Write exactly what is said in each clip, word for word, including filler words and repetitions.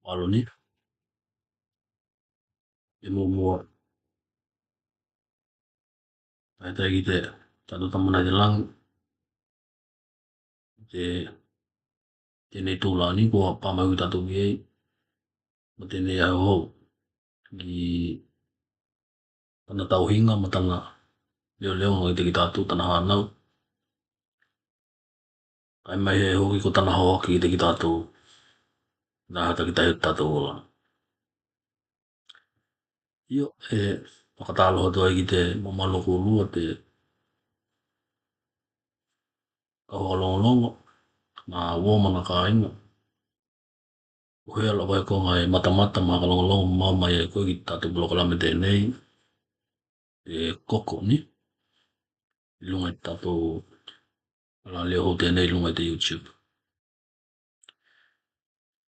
Paloni. E muamua, taitai ki te tatou Tamana i te lagi, te, tenei tulaga ni kua pā mai ki tatou ki ei, mo tenei aho hou, ki tana tauhiga mo tana leoleo, mo i te ki tatou tana hanau. Kae mai he hoki ko tana hoaki i te ki tatou, na ha takitahi tatou ola. Io, e fakataloha atu ai ki te mamalu ko lua, te kau fakalogologo, na uo mo na kāiga. Ko hea la koe ko ngai matamata ma fakalogologo ma mai e koe ki tatou polokalame tenei, e koko ni, i luga i tatou ala leo hou tenei i luga i te YouTube.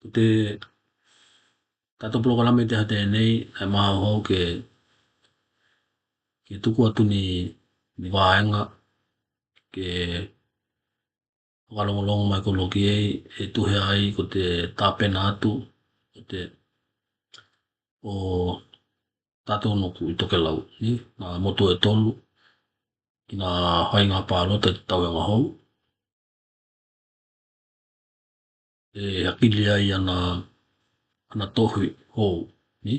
Ko te tatou polokalame te ha tenei, e maha hou ke, ke tuku atu ni, ni vaega, ke fakalogologo mai ko loki ei, e tuhe ai ko te tapena atu, ko te o tatou nuku i Tokelau, ni, na motu e tolu, ki na haiga palota i te tauhiga hou. E hakili ai ana, ana tohi hou, ni,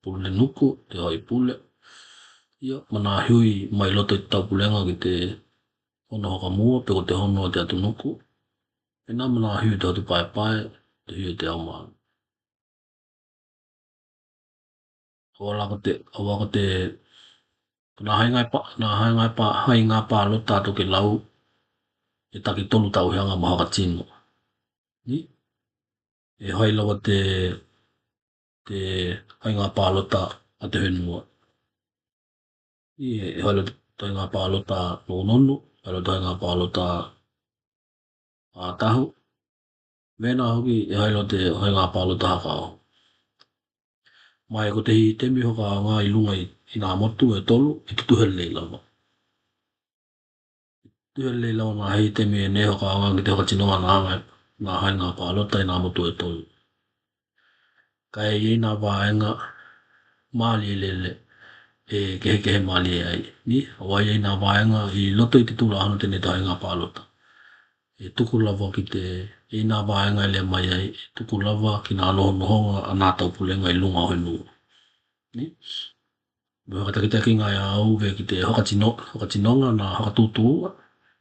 pule nuku, te hoi pule. Io, ma na hui mai loto i te taupulega ki te hono hakamua, pe ko te hono te atu nuku. E na ma na hui te hotu paepae, te hui te auma. Aua la ko te, aua ko te, ko na haiga pa, na haiga pa, haiga palota Tokelau, e taki tolu tauhiga ma hakatino. Ni? E hai lava te, te haiga palota a te fenua. I, e hai lava te haiga palota nononu, hai lava te haiga palota a tahu. Mena hoki e hai lava te haiga palota hakao. Mai ko te hi temi hoka nga i luga i, i na motu e tolu, i te tuhe lei lava. Tuhe lei lava na hi temi e ne hoka nga ki te hoka tino nga na hanga, na haiga palota i na motu e tolu. Kai e i na vaega mali e lele, e kehe kehe mali e ai. Ni, aua e i na vaega i loto i te tula hano tene te haiga palota. E tuku lava ki te, e i na vaega e le mai ai, e tuku lava ki na noho noho nga a na taupulega i luga o he nua. Ni? Mo he katakitaki nga e au ve ki te hoka tino, hoka tino nga na hoka tutu,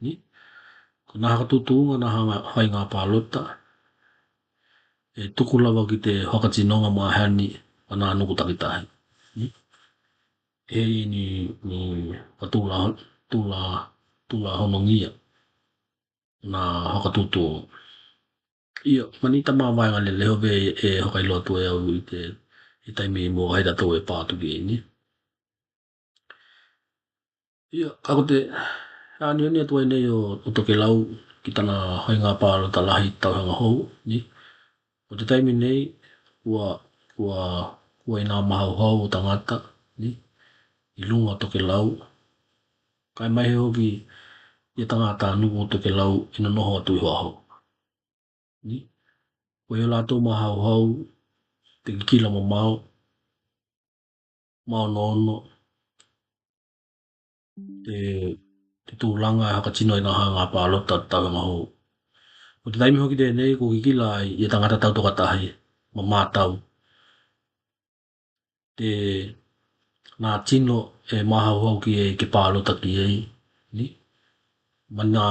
ni? Ko na hoka tutu nga na hanga, haiga palota. E tuku lava ki te hoka tino nga ma hani, a na nuku takitahi. Ni? E i ni, ni ka tula, tula, tula hono ngia. Na hoka tutu. Io, mani tama vaega lele hove e hoka i lotu e au i te, i taimi mo hai tatou e patu ki ni. Io, ka ko te, a ni, ni atu ai nei o, o Tokelau, ki tana haiga palota lahi tauhiga hou, ni. Ko te taimi nei, kua, kua, kua i na mahauhau o tagata, ni. I luga o Tokelau. Kai mai he hoki, i a tagata nuku o Tokelau, i na noho atu i hoaho. Ni. Ko i o latou mahauhau, te kikila mamao, maonoono, te, te tulaga e hoka tino i na haiga palota tauhiga hou. Ko te taimi hoki tenei, ko kikila ai, i a tagata tau toka tahi, ma matau. Te, na tino e mahauhau ki ei ke palota ki ei, ni? Ma na,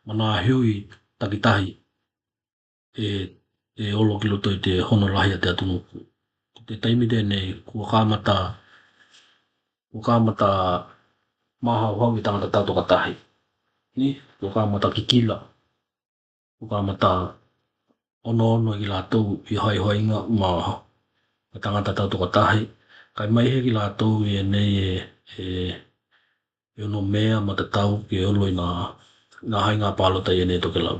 ma na hui takitahi e, e olo ki loto i te hono lahi a te atu nuku. Ko te taimi tenei, kua kamata, kua kamata mahauhau i tagata tau toka tahi. Ni, kua kamata kikila. Kua kamata onoono ki latou i haihoinga ma, ma tagata tau toka tahi. Kai mai he ki latou i e nei e, e, e ono mea ma tatau ke olo i na, na haiga palota i e nei Tokelau.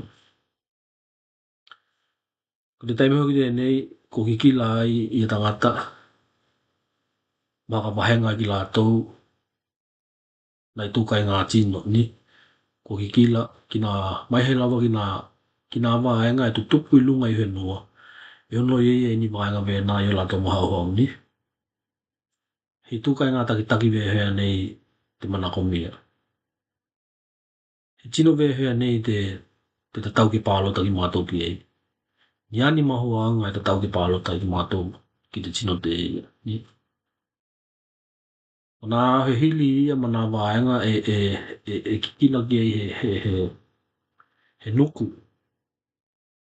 Ko te taimi hoki tenei, ko kikila ai i a tagata, ma ka vahenga ki latou, na i tuka i nga tino, ni, ko kikila, ki na, mai he lava ki na, ki na vaenga e tutupu i luga i he nua, ʻE ono ia ʻi he eni vaega vena ʻi ʻolātou mahaohao ni. He ʻikai ke ngata takitaki vehea nei te manakomia. He tino vehea nei te, te tatau ke palota ki mātou ki ai. Ia ni mahuaʻanga e tatau ke palota ki mātou ki te tino tē ia. Ni. ʻO nā he hili ia ma nā vaega e, e, e, e kikila ki ai he, he, he, he nuku.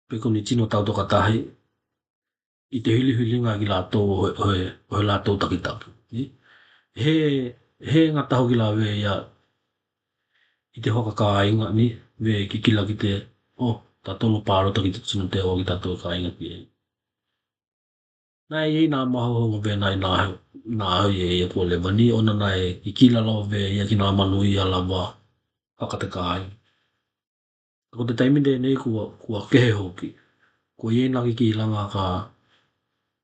Pe ko ni tino tau tokatahi. ʻI te hilihilinga ki lātou ʻo he, ʻo he, ʻo he lātou takitaki. Ni? He, he ngata hoki lava ia ʻi te fakakāinga ni, vē kikila ki te, ʻo, tātou palota ki te tino tē ʻoku tātou kāinga ki ai. Naʻe ʻi ai nā mahaohao vē naʻe nā, nā au ia ia ko leva ni, ʻona naʻe kikila lava vē ia ki nā manuia lava fakatekāinga. Ko te taimi tē nei kua, kua kehe hoki. Kua ʻi ai nā kikilanga ka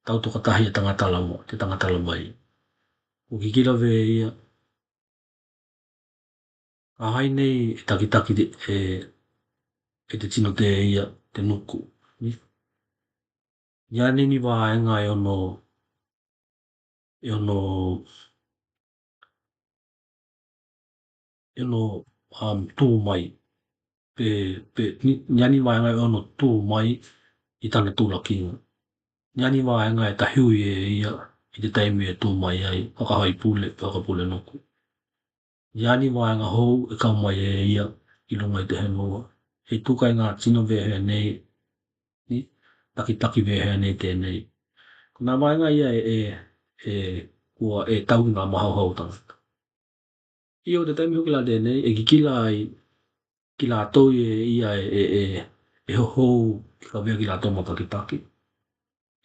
tau tokatahi e tangata lava, te tangata lava ia. Kua kikila vē ia. Ka hai nei e takitaki te, e, e te tino tē ia te nuku. Ni? Ia nei ni vaega e ono, e ono, e ono, um, tū mai. Pe, pe, ni, ia ni vaega e ono tū mai ʻi tāna tulakinga. Ia ni vaega e tahi ui e ia ʻi te taimi e tū mai ai, fakahoipule, fakapulenuku. Ia ni vaega hou e kau mai e ia ʻi luga ʻi te henua. He ʻikai ke ngata tino vehea nei, ni, takitaki vehea nei tē nei. Ko nā vaega ia e, e, e, kua e tau nā mahaohaotanga. ʻIo te taimi hoki la tē nei, e kikila ai, ki lātou e ia e, e, e, e hohou, ke kavea ki lātou mo takitaki.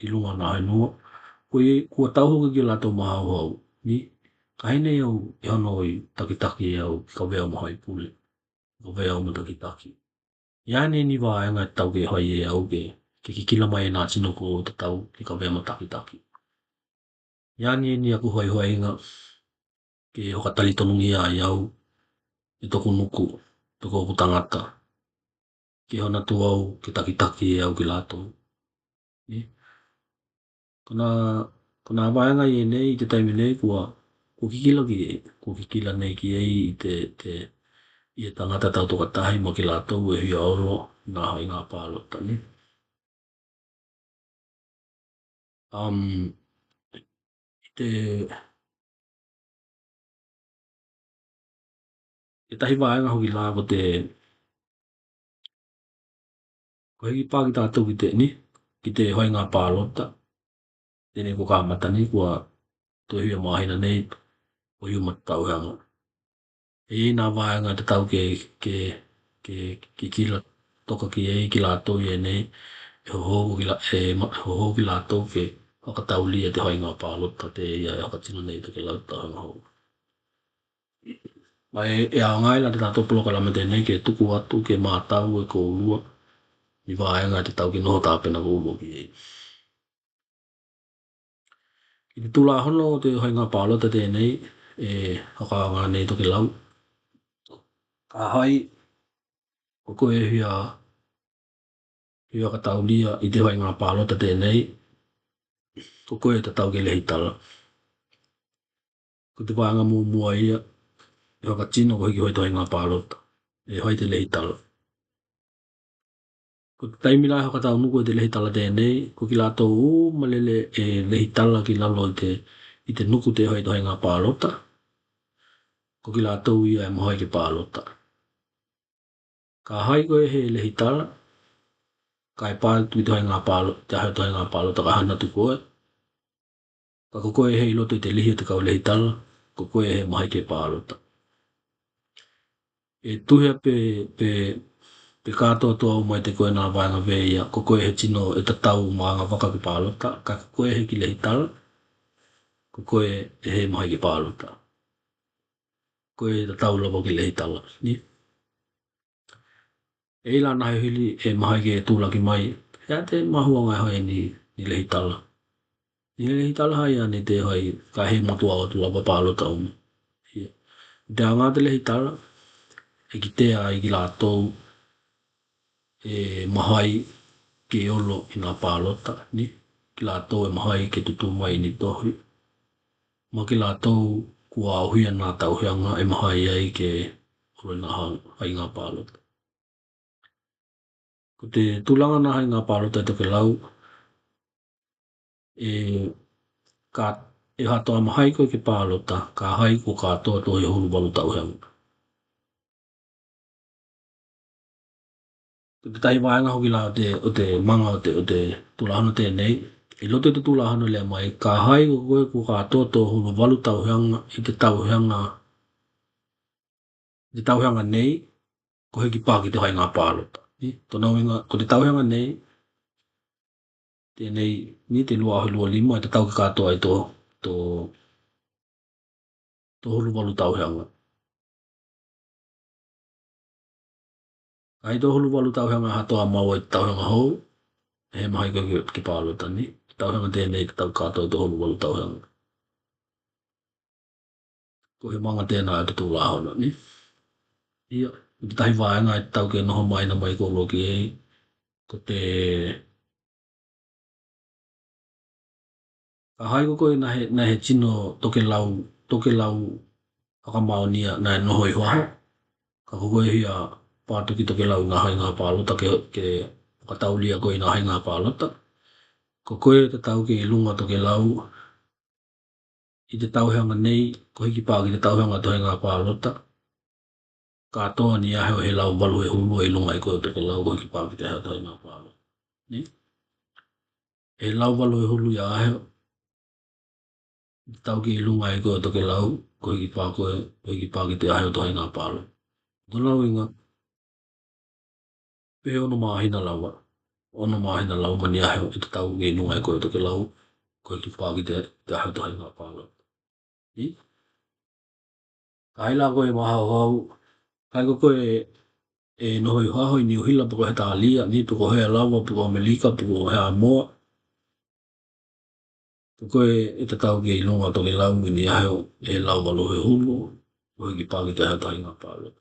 ʻI luga nā henua. Kua, kua tau hoki ki lātou mahaohao. Ni, ka hai nei au, e ono ʻi takitaki e au, ke kavea mo hoipule. Ke kavea mo takitaki. Ia nei ni vaega e tau ke hoʻi e au ke, ke kikila mai e nā tino ko tatau, ke kavea mo takitaki. Ia nei ni aku hoihoinga, ke hoka tali tonungia ai au, e toku nuku, toku oku tangata. Ke hona tu au, ke takitaki e au ki lātou. Ni? Ko nā, ko nā vaega ʻi nei, ʻi te taimi nei, kua, kua kikila ki, kua kikila nei ki ai ʻi te, te, ʻi he tangata tau tokatahi mo ki lātou e hia olo, nā hoʻi ngā palota ni. Um, ʻi te, ʻi te tahi vaega hoki la ko te, ko hiki pā ki tātou ki te ni, ki te hoʻi ngā palota. Tē nei ko kamata ni kua toe hia māhina nei, ko hiu ma tau hanga. E nā vaega tatau ke, ke, ke, ke kila toka ki ai ki lātou ʻi nei, e hohou ki la, e ma, hohou ki lātou ke fakataulia te hoʻi ngā palota tē ia e hoka tino nei toke lau tau hanga hou. Mai e aonga ai la te tātou polokalama tē nei ke tuku atu ke mātau e koulua, ni vaega tatau ke noho tāpena koulua ki ai. ʻI te tula hono te hoʻi ngā palota tē nei, e, hoka aonga nei toke lau. Ka hai, ko koe hia, hia ka taulia ʻi te hoʻi ngā palota tē nei, ko koe tatau ke lehi tala. Ko te vaega muamua ia, e hoka tino ko hiki hoʻi te hoʻi ngā palota. E hoʻi te lehi tala. Ko te taimi la e hoka tau nuku e te lehi tala tē nei, ko ki lātou ʻuma lele e lehi tala ki lalo ʻi te, ʻi te nuku tē hoʻi te hoʻi ngā palota. Ko ki lātou ia e mahoʻi ke palota. Ka hai koe he lehi tala, ka e pā atu ʻi te hoʻi ngā palota, te hoʻi te hoʻi ngā palota ka hana tu koe. Ka ko koe he ʻi loto ʻi te lehi o te kau lehi tala, ko koe he mahoʻi ke palota. E tuhi a pe, pe, pe kātoatoa ʻuma ʻi te koe nā vaega vē ia, ko koe he tino e tatau ma anga vaka ke palota, ka ko koe he ki lehi tala, ko koe he mahoʻi ke palota. Koe tatau lava ki lehi tala, ni? E ila nā he hili e mahoʻi ke tūlaki mai, e a te mahuʻanga e hoʻi ni, ni lehi tala. Ni lehi tala hai a ni te hoʻi, ka he motuʻa atu lava palota ʻuma. Ia. Te aonga te lehi tala, e kitea ai ki lātou, e mahoʻi, ke olo i nā palota, ni, ki lātou e mahai ke tutū mai i ni tohi. Mo ki lātou kua ʻauhia nā tauheaga e mahai ai ke olo i nā ha-, haʻi ngā palota. Ko te tulaga nā haʻi ngā palota e tokelau, e ka, e hatoa mahai koe ke palota, ka hai ko kātoa tō e hulu valu tauheaga. Ko te tahi vaega hoki lā o te, o te maga o te, o te tulahono tēnei, i loto i te tulahono lea mai, ka hai ko koe ko kātoa tō hulu valu tauheaga, i te tauheaga, i te tauheaga nei, ko hiki pā ki te haʻi ngā palota. Ni, tōna uiga, ko te tauheaga nei, tēnei, ni te lua afe lua lima, e tatau ke kātoa ai tō, tō, tō hulu valu tauheaga. Ai tō hulu valu tauheaga hatoa mau ai tauheaga hou, he mahai koe ke, ke palota ni. Tauheaga tēnei ke tau kātoa tō hulu valu tauheaga. Ko he maga tēnā e te tulahono ni. Ia, ko te tahi vaega e tau ke noho mai na mai ko loki e, ko te Ka hai ko koe na he, na he tino tokelau, tokelau fakamaonia na e noho i hoho. Ka ko koe hia pātuki tokelau na hai ngā palota ke, ke fakataulia koe na hai ngā palota. Ko koe te tau ke i lunga tokelau i te tauheaga nei, ko hiki pā ki te tauheaga tohe ngā palota. Ka toa ni ahe o he lau valu he hulu i lunga i koe o tokelau ko hiki pā ki te ahe o tohe ngā palota. Ni? He lau valu he hulu ia ahe, tau ki i lunga i koe o tokelau, ko hiki pā koe, ko hiki pā ki te ahe o tohe ngā palota. Tōna uiga, pe ono māhina lava, ono māhina lava mani ahe o te tau ki i lunga i koe o tokelau, ko hiki pā ki te, te ahe o tohe ngā palota. Ni? Ka ai lā koe e mahaohao, ka ai ko koe e noho i hoho i Niu Hila, pe ko he Tālia, ni pe ko he lava, pe ko Amelika, pe ko he Haʻamoa. Ko koe e tatau ke i lunga tokelau i ni ahe o he lau valu he hulu, ko hiki pā ki te ahe o tohe ngā palota.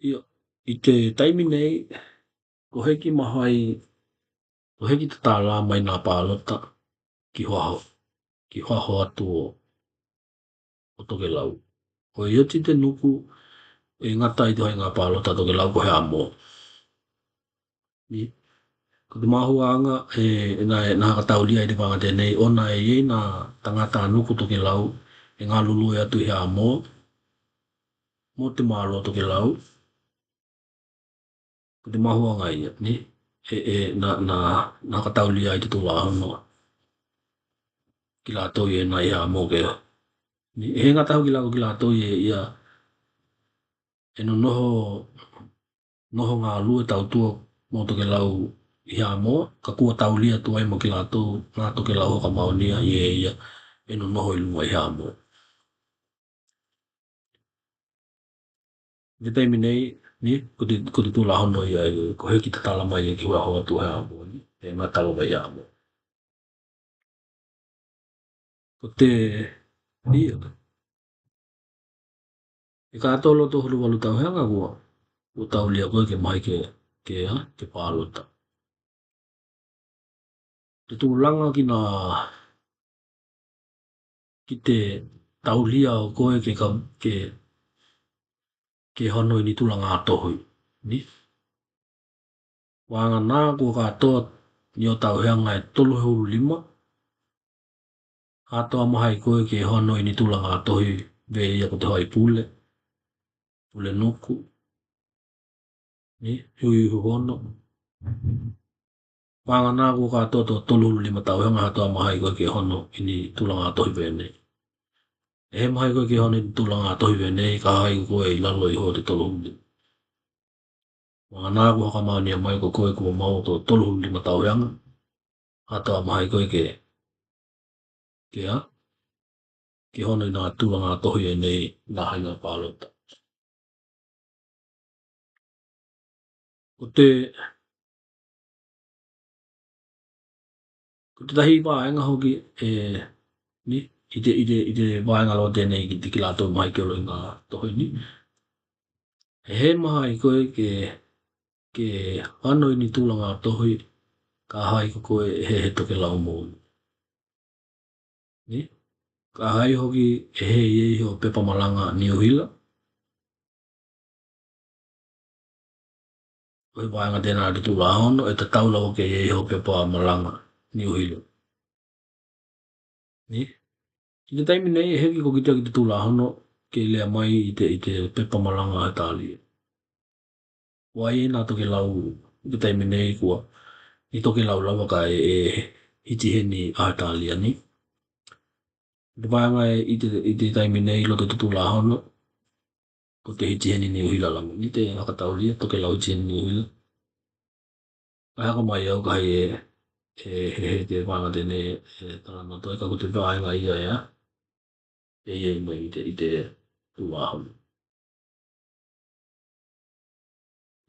Ia, i te taimi nei, ko hiki mahai, ko hiki tatala mai nā palota ki hoho, ki hoho atu o, o tokelau. Ko e oti te nuku e ngata i te haʻi ngā palota tokelau ko he Haʻamoa. Ni, ko te mahuaga e, e na, e na hakataulia i te vaega tēnei, ona e i ai nā tangata nuku tokelau e galulue atu i he Haʻamoa mo te mālō tokelau. Ko te mahuaga ia, ni, e, e na, na, na hakataulia i te tulahono ki lātou i e na i Haʻamoa ke. Ni, e he ngata hoki lā ko ki lātou i e ia e nonoho, noho galue tautua mo tokelau i Haʻamoa, ka kua taulia atu ai mo ki lātou nā tokelau fakamaonia i e ia e nonoho i lunga i Haʻamoa. Te taimi nei, ni, ko te, ko te tulahono ia e, ko hiki tatala mai e ki hoho atu he Haʻamoa, ni, e ngata lava i Haʻamoa. Ko te, ia. E kātoa loa tō hulu valu tauheaga kua, kua taulia koe ke mahai ke, ke, a, ke palota. Te tulaga ki nā, ki te taulia o koe ke ka, ke, ke hono i ni tulaga tohi. Ni? Vagana kua kātoa ni o tauheaga e tolu he hulu lima. Kātoa mahai koe ke hono i ni tulaga tohi, vē ia ko te haʻi pule, pule nuku, ni, hui huhono. Vagana kua kātoa tō tolu hulu lima tauheaga, kātoa mahai koe ke hono i ni tulaga tohi vē nei. E he mahai koe ke hono i ni tulaga tohi vē nei, ka hai koe i lalo iho o te tolu hulu lima. Vagana kua hakamaonia mai ko koe kua mau tō tolu hulu lima tauheaga, kātoa mahai koe ke, ke a, ke hono i nā tulaga tohi e nei nā haʻi ngā palota. Ko te, ko te tahi vaega hoki, e, ni, i te, i te, i te vaega loa tēnei ki te ki lātou mahai ke olo i ngā tohi ni. E he mahai koe ke, ke ʻano ʻi ni tūlanga tohi, ka hai ko koe ʻe he, he tokelau moʻoni. Ni? Ka hai hoki ʻe he ʻi ai ho pepa malanga Niu Hila. ʻO e vaega tēnā ʻa te tūlanga hono, ʻe tatau lava ke ʻi ai ho pepa malanga Niu Hila. Ni? ʻI te taimi nei, ʻe hiki ko kitia ki te tūlanga hono, ke lea mai ʻi te, ʻi te pepa malanga ʻAositelēlia. ʻOku ʻi ai nā tokelau, ʻi te taimi nei kua, ʻi tokelau lava ka ʻe, ʻe hiti heni ʻAositelēlia ni. Te vaega ʻi te, ʻi te taimi nei ʻi loto te tūlanga hono, ko te hiti heni Niu Hila lava. Ni te hakataulia, tokelau hiti heni Niu Hila. ʻAi haka mai au ka hai ʻe, ʻe, he, he te vaega tēnei, ʻe, talanoa atu ai ka ko te vaega ia ʻe, ʻe, ʻe, mai ʻi te, ʻi te tūlanga hono.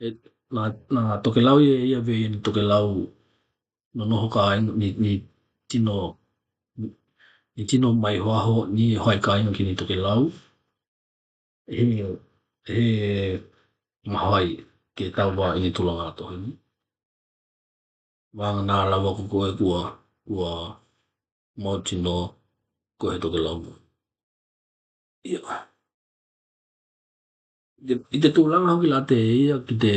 ʻE, nā, nā tokelau ia, ia vē ia ni tokelau, nonoho kāinga, ni, ni tino, ni tino mai hoaho, ni hoai kāinga ki ni tokelau. He, he mahai ke tau vā ʻi ni tūlanga tohi ni. Vānga nā lava ko koe kua, kua mau tino ko he tokelau. Ia. ʻI te, ʻi te tūlanga hoki la te ia ki te,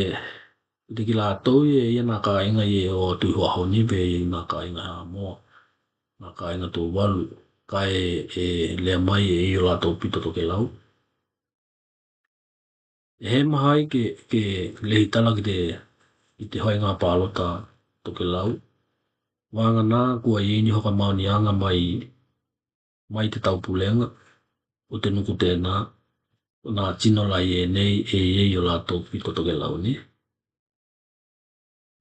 ki te ki lātou ia, ia nā kāinga ia ʻo atu i hoaho ni pe ia nā kāinga Haʻamoa, nā kāinga Tuvalu, ka ʻe, ʻe lea mai ʻe ʻi ai ʻo lātou pito tokelau. ʻE he mahai ke, ke lehi tala ki te, ki te hoaingā pālota tokelau. Vānga nā kua ʻi ai ni hoka maoniʻanga mai, mai te taupulenga ʻo te nuku tēnā, ʻo nā tino la ʻi ʻenei ʻe ʻi ai ʻo lātou pito tokelau ni.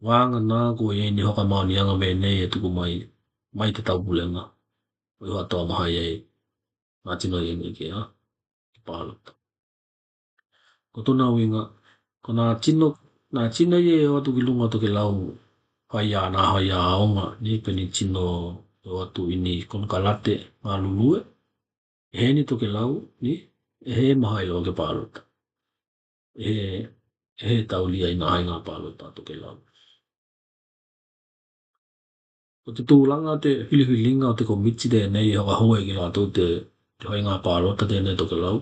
Vānga nā kua ʻi ai ni hoka maoniʻanga mai ʻenei ʻe tuku mai, mai te taupulenga, ʻo ʻi hoʻatā mahai ai, nā tino ʻi ʻenei ke, a, ke pālota. Ko tōna uiga, ko nā tino, nā tino ia ʻe ʻoatu ki luga ʻo tokelau, hai ā, nā hai ā ʻaonga, ni pe ni tino ʻe ʻoatu ʻi ni konokalate, ngā lulue, ʻe he ni tokelau, ni, ʻe he mahai loa ke pālota. ʻE he, ʻe he taulia ʻi nā haingā pālota tokelau. Ko te tūlanga te hilihilinga ʻo te komiti tēnei ʻe haka hoe ki lātou te, te haingā pālota tēnei tokelau.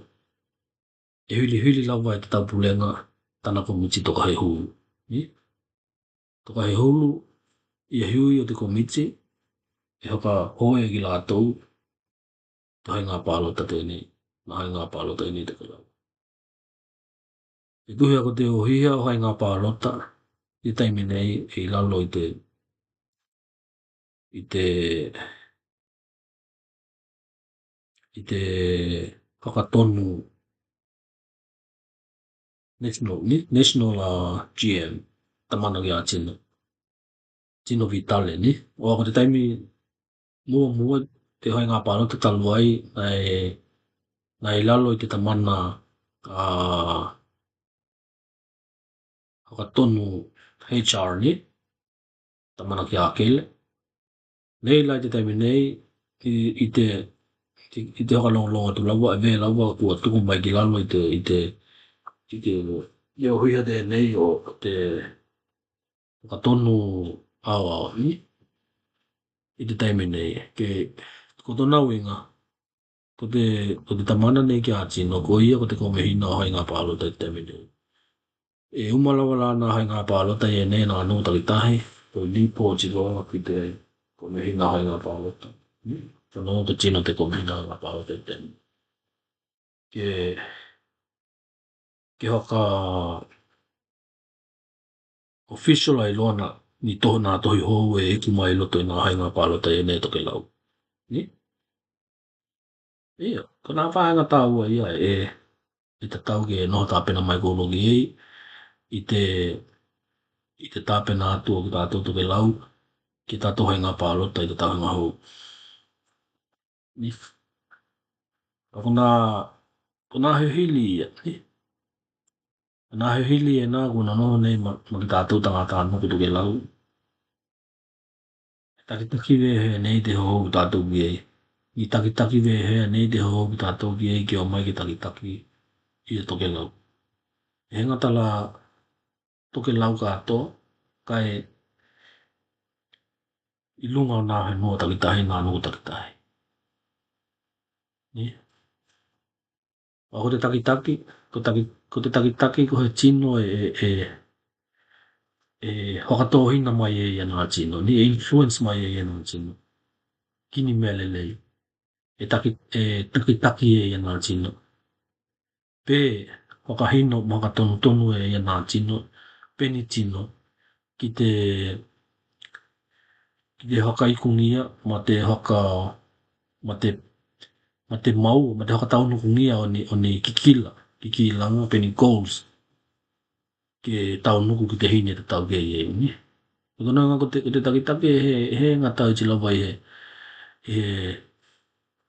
ʻE hilihili lava e te taupulenga tana komiti toka he hulu. Ni? Toka he hulu, ia hui ʻo te komiti, ʻe haka hoe ki lātou, te haingā pālota tēnei, nā haingā pālota ʻenei tokelau. ʻE tuhi ako te ʻohia ʻo haingā pālota, ʻi te taimi nei ʻe ʻi lalo ʻi te, ʻi te, ʻi te fakatonu National, ni? National, a, G M, tamana ki a Tino. Tino Vitale, ni? ʻO ako te taimi muamua te haingā pālota talu ai, naʻe, naʻe ʻi lalo ʻi te tamana, a, fakatonu H R ni, tamana ki a Kele. Nei la ʻi te taimi nei, ʻi, ʻi te, ʻi, ʻi te hokalongolongo atu lava, ʻe vē lava kua tuku mai ki lalo ʻi te, ʻi te, ʻi te, ʻi te ʻohia tēnei ʻo te fakatonu aoao ni, ʻi te taimi nei, ke, ko tōna uiga, ko te, ko te tamana nei ki a Tino, ko ia ko te komihina ʻo haingā pālota ʻi te taimi nei. ʻE uma lava la nā haingā pālota ʻi ʻenei nā nū takitahi, ko e lipoti loa ki te komihina haingā pālota. Ko nō te Tino te komihina haingā pālota ʻi te taimi. Ke, ke haka official ai loa nā, ni toho nā tohi hou ʻe iku mai loto ʻi nā haingā pālota ʻi ʻenei tokelau. Ni? Ia, ko nā vaega tāua ia ʻe, ʻe tatau ke noho tāpena mai koulou ki ai, ʻi te, ʻi te tāpena atu ʻo ki tātou tokelau, ki tātou haingā pālota ʻi te tauhaga hou. Ni. Ka ko nā, ko nā hihili ia, ni. Nā hihili ʻenā kua nonoho nei ma, ma ki tātou tangata nuku tokelau. Takitaki vehe nei te hou ki tātou ki ai. Ni takitaki vehe nei te hou ki tātou ki ai ke ō mai ke takitaki ʻi te tokelau. ʻE he gata la tokelau kātoa, kae ʻi luga ʻo nā henua takitahi, nā nuku takitahi. Ni? ʻA ko te takitaki, ko taki-, ko te takitaki ko he tino ʻe, ʻe, ʻe, ʻe fakatōhina mai ʻe ia nā tino, ni ʻe influence mai ʻe ia nā tino. Ki he meʻa lelei. ʻE taki-, ʻe takitaki ʻe ia nā tino. Pe fakahino mo fakatonutonu ʻe ia nā tino, pe ni tino, ki te, ki te fakaikungia, mo te faka-, mo te, mo te mau, mo te fakataunukungia ʻo ni, ʻo ni kikila, kikilaga pe ni goals. Ke taunuku ki te hine tatau ki ai ni. Ko nā gā ko te, ko te takitaki he, he gata iti lava ʻi he, ʻi he,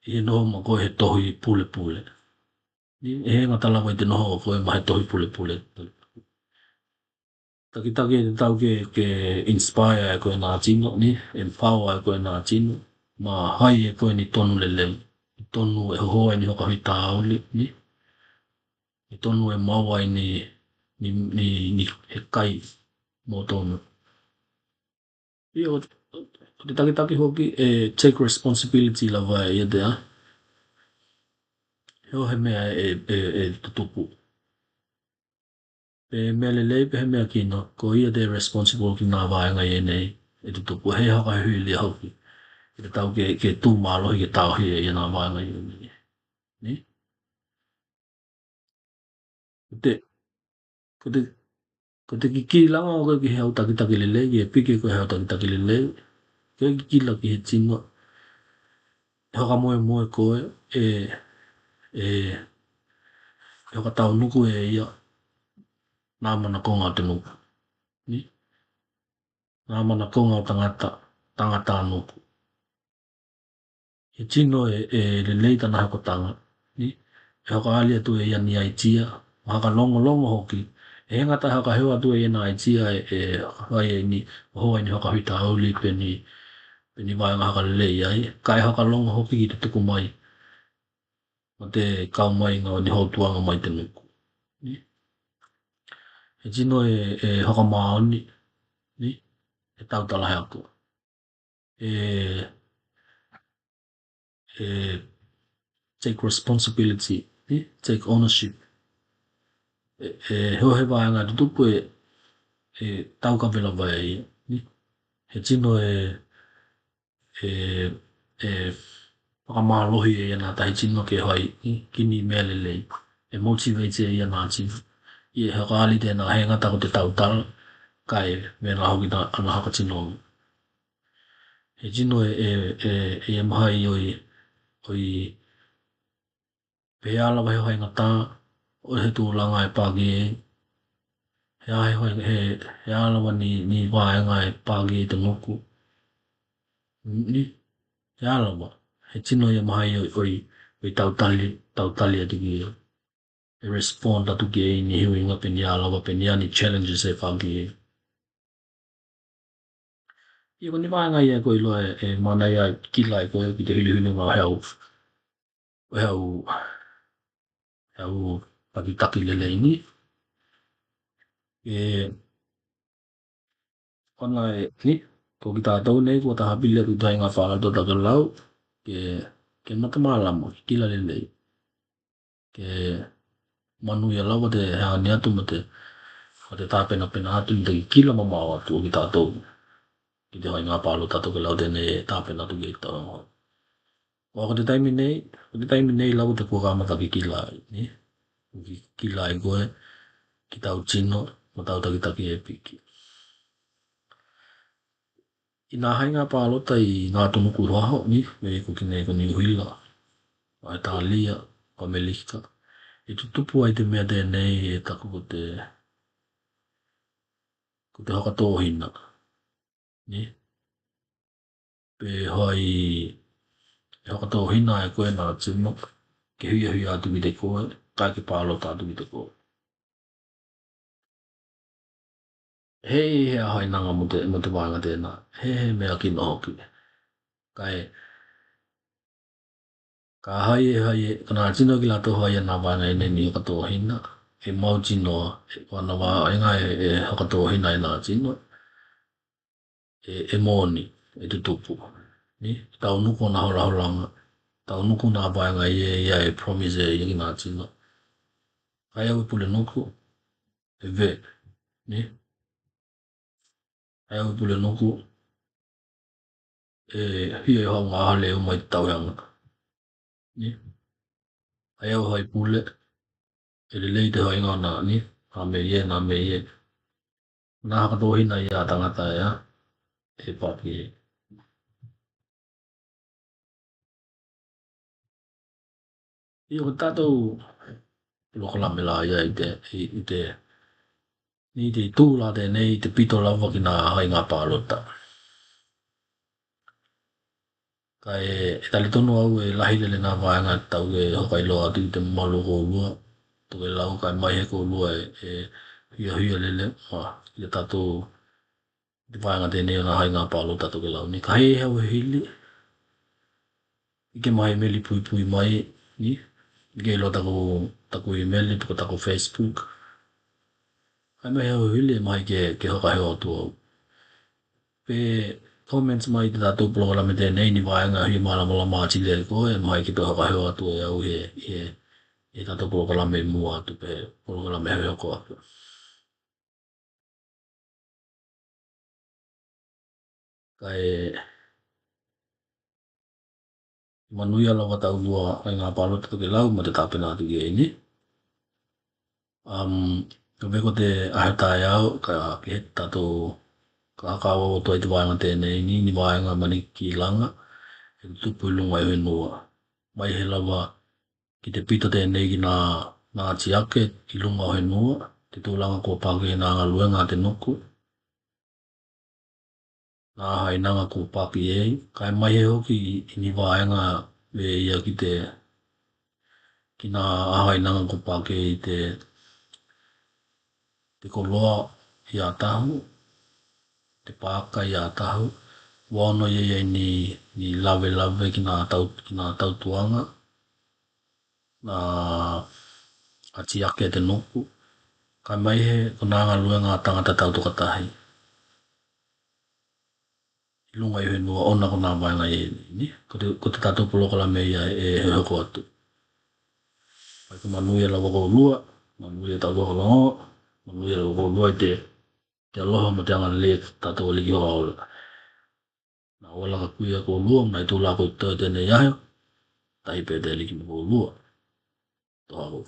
ʻi he noho mo koe he tohi pulepule. Ni, he gata lava ʻi te noho ko koe mo he tohi pulepule. Takitaki ʻe tatau ke, ke inspire ʻe koe nā tino, ni, empower ʻe koe nā tino, mo hai ʻe koe ni tonu lelei, tonu ʻe hohoa ʻi ni hoka hui tāuli, ni, ni tonu ʻe maua ʻi ni, ni, ni, ni he kai mo tonu. ʻIo, ko te takitaki hoki ʻe take responsibility lava ʻe ia te ā. He ʻo he meʻa ʻe, ʻe, ʻe tutupu. Pe meʻa lelei, pe he meʻa kino, ko ia te responsible ki nā vaega ʻi ʻenei ʻe tutupu, he hoka hui lia hoki. ʻE tatau ke, ke tū mālohi ke tauhi ʻe ia nā vaega ʻi ʻenei. Ni? Ko te, ko te, ko te kikilaga ʻo koe ki he ʻau takitaki lelei, ke piki koe he ʻau takitaki lelei, ke kikila ki he tino, ʻe hoka moemoe koe, ʻe, ʻe, ʻe hoka taunuku ʻe ia, nā manakoga ʻo te nuku. Ni? Nā manakoga ʻo tangata, tangata nuku. He tino ʻe, ʻe lelei tana hokotaga, ni? ʻE hoka ali atu ʻe ia ni aitia, mo hoka logologo hoki. ʻE he gata hoka heo atu ʻe ia nā aitia ʻe, ʻe hoka fai ʻe ni, hohoa ʻi ni hoka hui tāuli pe ni, pe ni vaega hoka lelei ai. Kae hoka logo hoki ki te tuku mai. Mo te kau mai gā ʻo ni houtuaga mai te nuku. Ni? He tino ʻe, ʻe hoka māʻoni, ni? ʻE tautala he ako. ʻE, ʻe take responsibility, ni? Take ownership. ʻE, ʻe he ʻo he vaega tutupu ʻe, ʻe taukave lava ʻe ia, ni? He tino ʻe, ʻe, ʻe fakamālohi ʻe ia nā tahi tino ke fai, ni? Ki ni meʻa lelei. ʻE motivate ʻe ia nā tino. ʻI he hoka ali tenā he gata ko te tautala, kae meʻa nā hoki nā, ana hoka tino. He tino ʻe, ʻe, ʻe, ʻe ia mahai ʻoi, ʻoi, pe ʻe ʻi ai lava he faigata, ʻo he tūlaga ʻe pāki ai. He ʻi ai he fai-, he, he ʻi ai lava ni, ni vaega ʻe pāki ai te nuku. Ni, he ʻi ai lava. He tino ia mahai ʻoi, ʻoi, ʻoi tautali, tautali atu ki ai. ʻE respond atu ki ai ʻi ni ʻuhiga pe ni ʻi ai lava pe ni ʻi ai ni challenges ʻe pāki ai. ʻIo, ko ni vaega ia ko ē ʻe iloa ʻe, ʻe manaia ʻe kila ʻe koe ki te hilihiliga ʻo he ʻau, ʻo he ʻau, he ʻau takitaki lelei ni. ʻE, ko ena ʻe, ni, ko kitautolu nei, kua ta haʻapili atu ʻi te faiga palota tokelau, ke, ke mata mālama, ke kila lelei. Ke manuia lava te hāʻani atu mo te, mo te tāpenapena atu mo te kikila mamao atu ʻo kitautolu. Ki te faiga palota tokelau tenei ʻe tāpena atu ki tautolu. ʻO ko te taimi nei, ko te taimi nei lava te kua kamata kikila ai, ni? Kikila ai koe, ki tau tino, mo tau takitaki ʻe piki. ʻI nā faiga palota ʻi nā ʻatunuu ʻoku faho, ni, meʻa ko ē nei ko Niu Sila, ʻAositelēlia, ʻAmelika. ʻE tutupu ai te meʻa tenei ʻe taku ko te, ko te fakatōhina. Ni? Pe fai, ʻe fakatōhina ʻe koe nā tino, ke huiahuia atu ki te koe, kae ke palota atu ki te koe. He, he ʻaho ʻe nā gā mo te, mo te vaega tenā. He, he meʻa kino hoki. Kae, ka fai ʻe, fai ʻe, ka nā tino ki lātou fai ʻa nā vaega ʻe nei ni fakatōhina. e mau tino, e, ko ʻenau vaʻinga e, e hakatōhina ʻenau tino, e, e moʻoni, e tutupu. Ni, taunuku ʻenau holaholanga, taunuku ʻenau vaʻinga ia, ia e promise e ia ki ʻenau tino. ʻAi au e pule nuku, e ve, ni. ʻAi au e pule nuku, e hia e hau ngā hale o mai te tauhanga. Ni. ʻAi au hai pule, e lelei te hoʻi ngā nā, ni. Nā me ie, nā me ie. Nā hakatōhina ia tangata ia, e papi e. ʻIo, ko tātou polokalame lā ia i te, i, i te, ni te tū lā tēnei, i te pito lava ki nā haʻi ngā pālota. Ka e, e talitonu au e lahi lele nā vaʻinga tau e hoka iloa atu i te malu o koulua, toke lau ka e mai he koulua e, e hia hia lele, ma, i te tātou te vaʻinga tēnei o nā haʻi ngā pālota toke lau ni. Ka he hau hili, i ke mai meli pui pui mai, ni, i ke iloa taku, taku email, ni, poko taku Facebook. Ai mai hau hili, mai ke, ke hoka heo atu au. Pe comments mai te tātou polokalame tēnei ni vaʻinga hia mālama lama ati le ko, e mai ke pe hoka heo atu e au he, he, he tātou polokalame mua atu pe polokalame heo ko atu. Ka e manuia lava tau lua ai ngā pālota toke lau ma te tāpena atu ki ai ni. Um, ka veko te ahe tae au, ka ke he tātou ka ka wau atu ai te vaenga tēnei ni, ni vaenga mani ki langa, e tupu i lunga i henua. Mai he lava ki te pito tēnei ki nā, nā tiake i lunga o henua, te tūlanga kua pāki he nā ngā luenga te nuku. Nā hainanga kua pāki ei, kae mai he hoki i, i ni vaenga me ia ki te, ki nā hainanga kua pāki ei te, te koloa i a tahu, te pāka i a tahu, ua ono ia ia ni, ni lave lave ki nā tau, ki nā tautuanga, nā ati ake te nuku, kae mai he ko nā ngā luenga tangata tau tokatahi. I lunga i henua ona ko nā vaenga i ni, ko te, ko te tātou polokalame ia e he hoko atu. Mai ko manuia lava ko lua, manuia tau lua ko lango, manuia lava ko lua i te, te aloha ma te anga lelei tātou aliki hoa ola. Nā ua laka kuia ko lua, nā i tū lako i tō tēnei ahe, tahi pē te aliki ma ko lua. Tō hau.